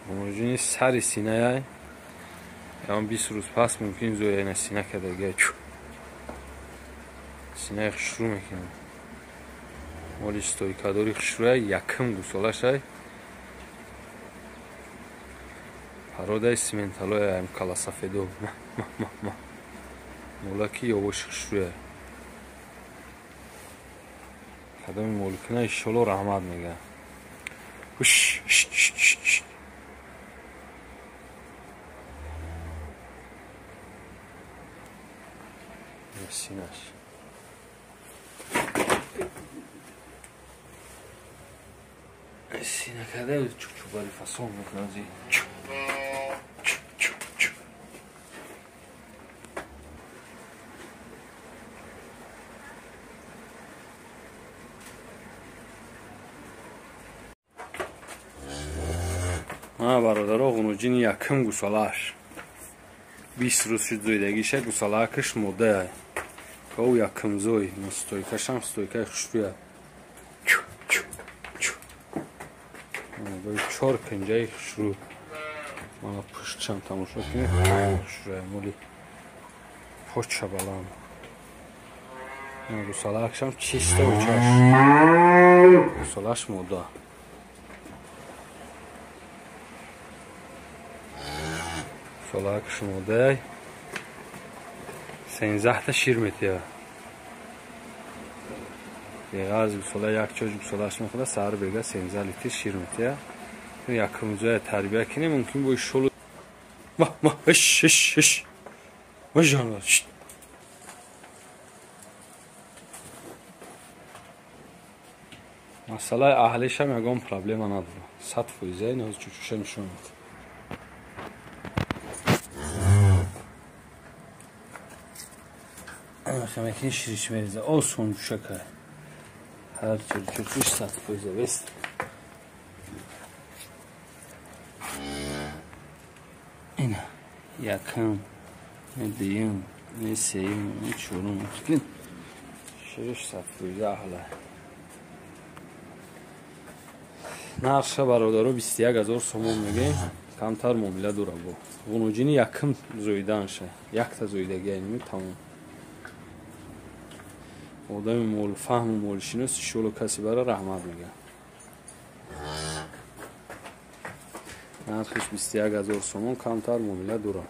Ғунуҷини сари синаяй. Ям 20 рӯз пас мумкин зоя ина сина кардагия. Синаи хушрӯ мекунам. Моли стойкадори хушрӯяй, якм гусолашай. Пародаи сименталоя ам каласафедо. Ма. Молаки ёвош хушрӯяй. Кадоми моликина иншолло раҳмат мега. Хуш. Синаш. Сина карда чучубари фасон мекунад. Чу. Ма бародаро ғунуҷини якм гусолааш. 20 рӯз шуд зоидагиша, гусолаакаш модаай. Гов якм зой, стойкашам стойкаи хушрӯя. Чор пинҷаи хушрӯ. Мана пуштшам тамошо кунед, хушрӯя моли поча баланд. Гусолаакшам чиста учаш. Гусолааш мода. Гусолаакш модаай. 13 та шир метиҳад. Беғарз гусола як чош гусолааш мехӯрад, саҳар бега 13 литр шир метиҳад. Якумзоя тарбия кунем, мумкин бо шолу ма ма иш иш иш. Ма масъалаи аҳлишам ягон проблема надорад. 100% ин ҳозир чучуша нишон медиҳад. Мекини шириш мереза. Осон ҷӯшакай. Ҳар чучуш 100% вест. Ина якм, дуюм, сеюм, чорум. Шириш 100% аҳла. Нархша бародаро 21 000 сомон мегем. Камтар муомила дора бо. Ғунуҷини якм зоиданша. Якта зоидагия инми тамом. Одами молфаҳму молшинос иншолло касе бара раҳмат мега. Нархиш 21 000 сомон, камтар муомила дора.